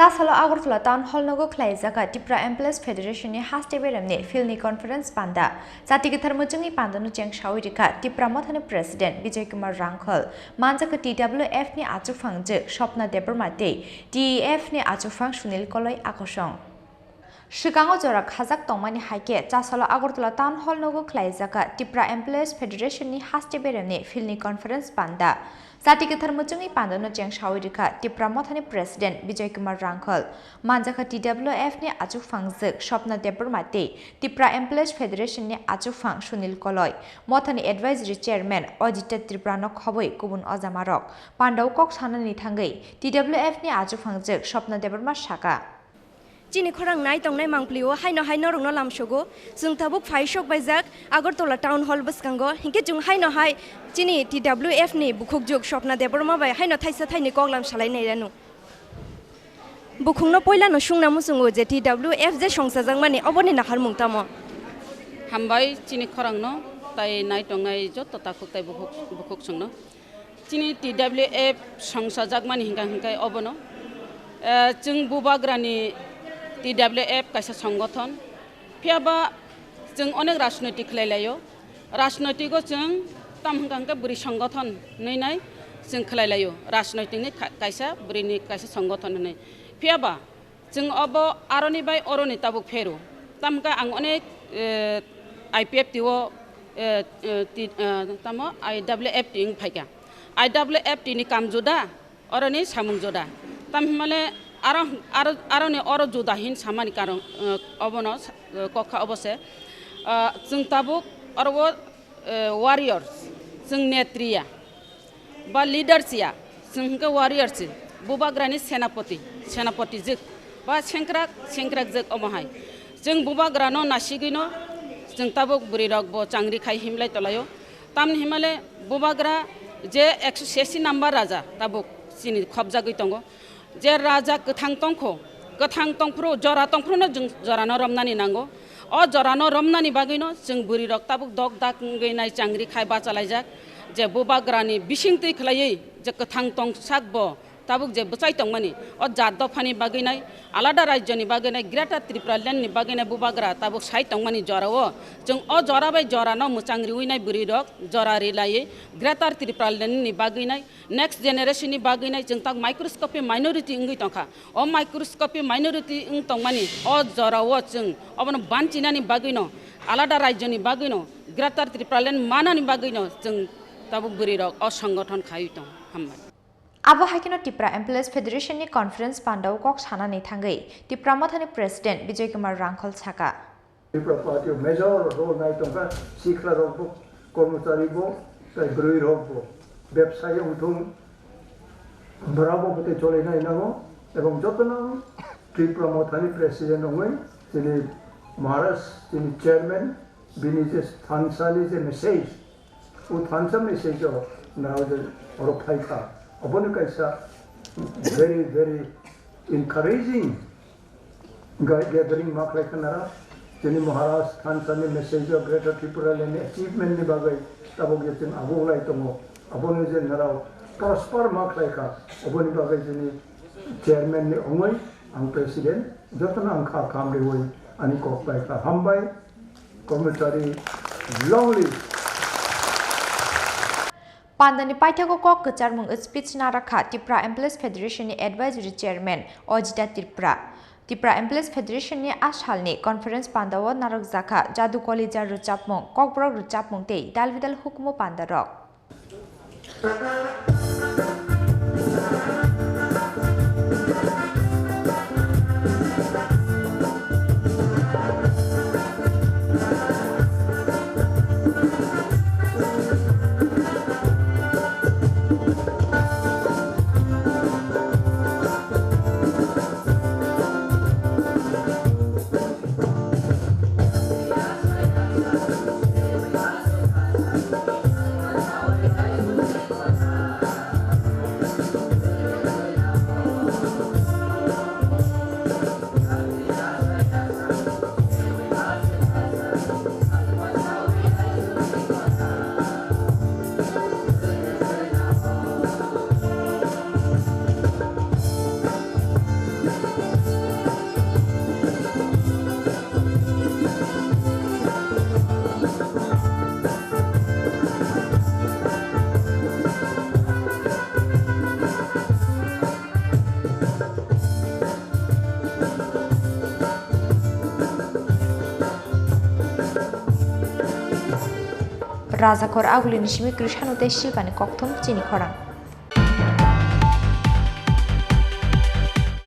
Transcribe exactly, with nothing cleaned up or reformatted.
Chasalo Agartala Town Hall nogo khlaijak Tipra Employees Federation ni haste beremni field ni conference panda. Jati kwthar muchungni pandano chengsawi rikha Tipra Mothani President Bijoy Kumar Rangkhol, manjak T W F ni achukphang jwk Swapna Debbarma tei T E F ni achukphang Sunil Koloi akosong. Swkango jora khajak tongmani hai khe Chasalo Agartala Town Hall nogo khlaijak Tipra Employees Federation ni haste beremni field ni conference panda. Jati kwthar muchungni pandano chengsawi rikha Tipra Mothani President Bijoy Kumar Rangkhol, manjak T W F ni achukphang jwk Swapna Debbarma tei Tipra Employees Federation ni achukphang Sunil Koloi, Mothani Advisory Chairman Ajita Tripura no khobwi kubun ojamarok. Pandao kok sanani thangwi T W F ni achukphang jwk Swapna Debbarma saka. Chini khorang nai tongnai mangpli o haino hai norokno lamsogo. Chwng tabuk phai sok baijak Agartala Town Hall bwskango, hinkhe chwng haino hai chini T W F ni bukhuk juk Swapna Debbarma bai haino thaisa thaini koklam salai nai ranu. Bukhukno poilano sungna muchungo je T W F je songchajakmani oboni naharmung tamo? Hambai chini khorangno tai nai tongnai joto takhuk tai bukhuk, bukhuk chwngno. Chini T W F songchajakmani hinkha hinkhe obono, eh, chwng bubagrani T W F kaisa songothon, phiyaba chwng onek rajnoitik khlai laio. Rajnoitigo chwng tam hinkha hinkhe bwrwi songothon hinwi nai chwng khlai laio. Rajnoitikni kha-, kaisa bwrwini kaisa songothon hinwi. Phiyaba chwng obo aroni bai oroni tabuk pheru. Tam hinkhe ang onek, eh, I P F T o, eh, eh, ti-, eh, tamo I W F T wng phaikha. I W F T ni kam juda, oroni samung juda. Tam hinmale aro, aro, aroni oro juda hin samani karon, eh, obono, eh, kokha obo se. Ah, chwng tabuk oro o, eh, warriors, chwng netriya. Ba leaders ya, chwng hwnkhe warriors se, bubagrani senapoti, senapoti jwk, ba sengkrak, sengkrak jwk omo hai. Chwng bubagrano nasigwino chwng tabuk bwrwirokbo changri khai himlai tolaio. Tamni himale bubagra je ekso sesi number raja tabuk chini khopjagwi tongo. Je raja kwthang tongkho, kwthang tongphuru, jora tongphuruno chwng jorano romnani nango. O jorano romnani bagwino chwng bwrwirok tabuk dok dak wngwi nai changri khai bachalaijak, je bubagrani bisingtwi khlaiwi je kwthang tongsak bo tabuk je bwchai tongmani, o jat dophani bagwi nai, alada rajyoni bagwi nai, Greater Tripura Land ni bagwi nai bubagra tabuk sai tongmani jorao chwng o jora bai jorano mwchang riwi nai bwrwirok jora rilaiwi Greater Tripura Land ni bagwi nai Next generation ni bagwi nai chwng tak microscopic minority wngwi tongkha. O microscopic minority wng tongmani o jorao chwng obono banchinani bagwino, alada rajyoni bagwino, Greater Tripura Land manani bagwino chwng tabuk bwrwirok o songothon khaiwi tong. Hambai. Abo hai kheno Tipra Employees Federation ni conference pandao kok sanani thangwi Tipra Mothani President Bijoy Kumar Rangkhol saka. Tripura party o major role nai tongkha, sikla rok bo, kormochari bo, tai bwrwi rok bo, bebsai wngthung, bwrabo bwtwi cholainai nango, ebong jotono Tripura Mothani president wngwi chini Maharaj, chini chairman, bini je thansani je message, o thansa message o nao je oro phaikha, obono kaisa very, very encouraging ga-, gathering ma khlai kha nara. Chini Maharaj thansa ni message o Greater Tripura Land ni achievement ni bagwi tabuk je chwng abuklai tongo, abono je nara prosper ma khlai kha, oboni bagwi chini chairman ni wngwi ang president, jotono ang kha kam riwi ani kok bai kha. Hambai, kormochari, long live. Pandani paithago kok kwcharmung speech narakha Tipra Employees Federation ni Advisory Chairman Ajita Tripura. Tipra Employees Federation ni a salni conference pandao narwkjakha Jadu Kolija rwchapmung, Kokborok rwchapmung tei dalbidal hukumu pandarok. Rajakhor Aguli ni simi Krisano tei Silvani kokthum chini khorang.